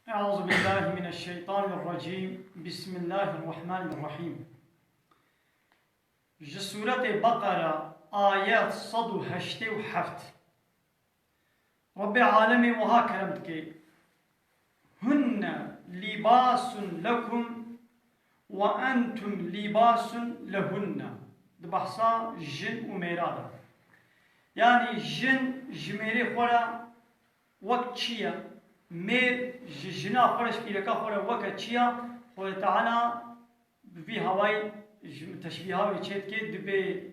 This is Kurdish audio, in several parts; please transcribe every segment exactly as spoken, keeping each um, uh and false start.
أعوذ بالله من الشيطان الرجيم. بسم الله الرحمن الرحيم. Ji Sûretê Beqere, ayet sed û heştê û heft. Rebbê alemê wiha kerem dike: "Hunne lîbasun lekum ve entum lîbasun lehunne." Di behsa jin û mêra de. Yanî jin ji mêrê xwe re wek çi ye? Mêr ji jina xwe re, ji pîreka xwe re weke çi ye? Xwedê Teala bi vî hawayî ji teşbîha wê çê dike, dibê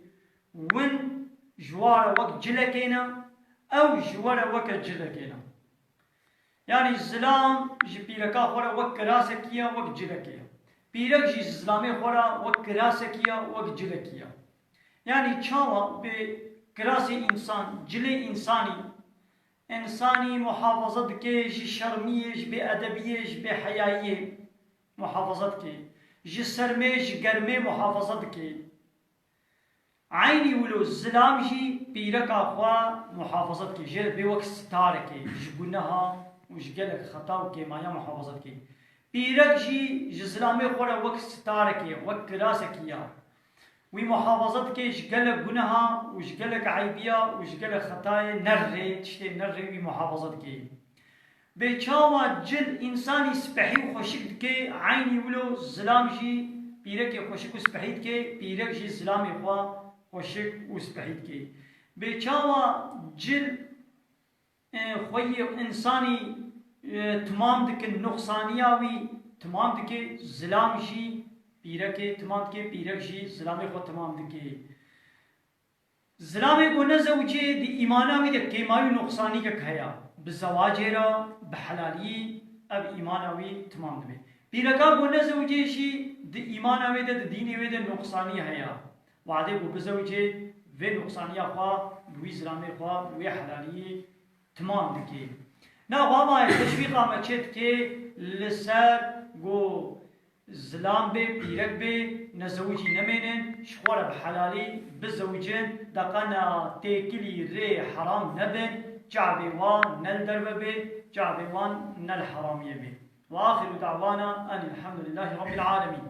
win ji wa re wek cilekê ne, ew ji we re weke cilekê ne. Yanî zilam ji pîreka xwe re wek kirasekî ye, wek cilekê ye. Pîrek jî ji zilamê xwe re wek kirasekî ye, wek cilekî ye. Yanî çawa bi kirasê însan, cilê însanî, însanî muhafaza dike ji şermiyê, ji bêedebiyê, ji bêheyayiyê muhafaza dike. Ji sermê, ji germê muhafaza dike. Eynî wilo zilam jî pîreka xwe muhafaza dike. Jê re dibê wek sitarekê, ji guneha û ji gelek xeta û kêmaya muhafaza dike. Pîrek jî ji zilamê xwe re wek sitarekê, wek kirasekî ya. Wî muhafaza dike ji gelek guneha û ji gelek eybiya û ji gelek xetayê nerrê, tiştê nerrê wî muhafaza dike. Bê çawa cil însanî spehî û xweşik dike, eynî wilo zilam jî pîrekê xweşik û spehî dike, pîrek jî zilamê xwe xweşik û spehî dike. Bê çawa cil, e, xweyê însanî, e, timam dikin, nuqsaniya wî timam dike, zilam jî pîrekê timam dike, pîrek jî zilamê xwe timam dike. Zilamê ku nezewicê, di îmana wî de kêmayî û nuqsanîkek heye. Bi zewacê re, bi helaliyî ev îmana wî timam dibe. Pîreka ku nezewicê jî di îmana wê de, di dînê wê de nuqsanî heye. Wadê ku bizewicê, vê nuqsaniya xwe bi wî zilamê xwe, bi wê helaliyî timam dike. Na xwe ama teşwîqa me çê dike li ser ku zilam bê, pîrek bê, nezewicî nemênin, ji xwe re bi helalî bizewicin, deqena têkilî rê heram nebin, çavê wan ne li derve bê, çavê wan ne li heramiyê bê. Ve axiru da'wana enil hemdulillahî rabbil alemîn.